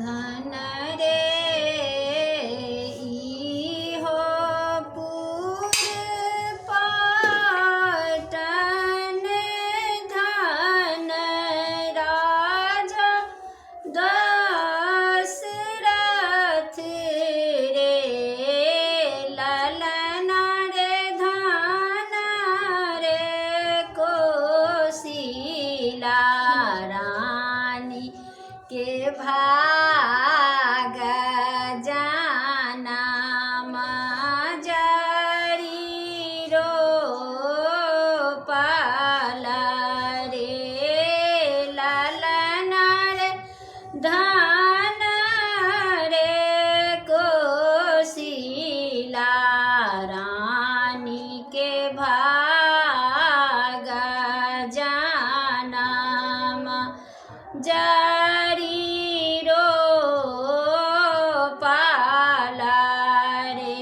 धन रे ई हो पुर पाटन धन राजा दशरथ रे ललना रे धन रे कोशिला रानी के भाग जाना मजरी रो पाल रे ललना रे धन रे कोशिला रानी के भाग जाना जारी रो पाला रे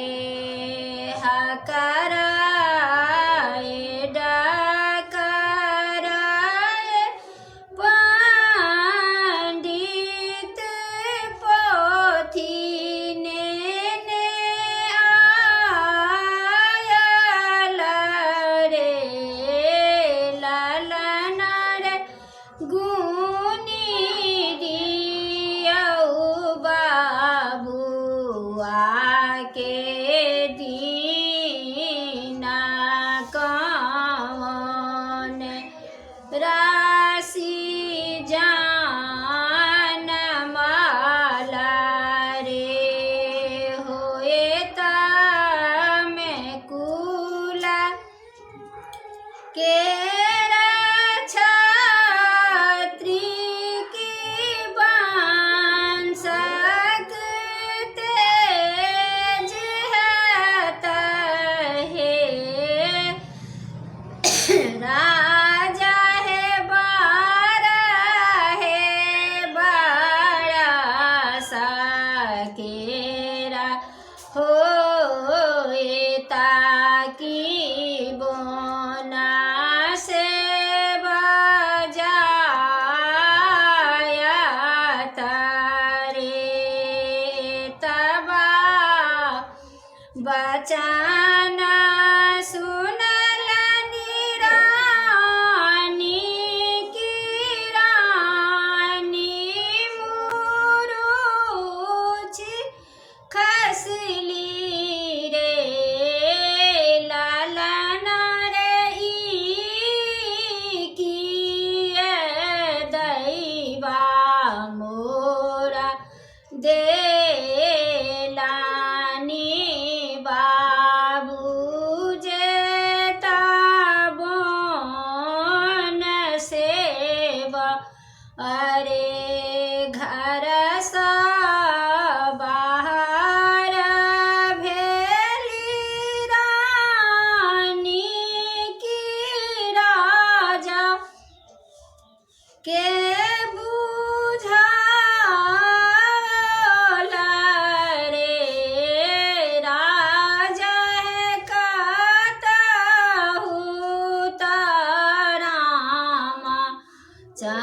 हकराए डकराए पंडित पोथी ने आयल रे ललना रे गुनी दियौ बाबुआ के दीना कौन राशि जान माला रे होए में कुला केरा छात्री की बांसक तेज है हे राजा है बारा है बारा सा केरा होए ताकि बोना से बजाया तारे तबा बचाना सुनलनि रानी की रानी मुरुछ खसली रे ललना रे ई किए दैवा मोरा देलानी बाबू जेता बोन सेवा अरे घर सँ बाहर भेली रानी की राजा के बुझाओल रे राजा है कतहु त रामा चा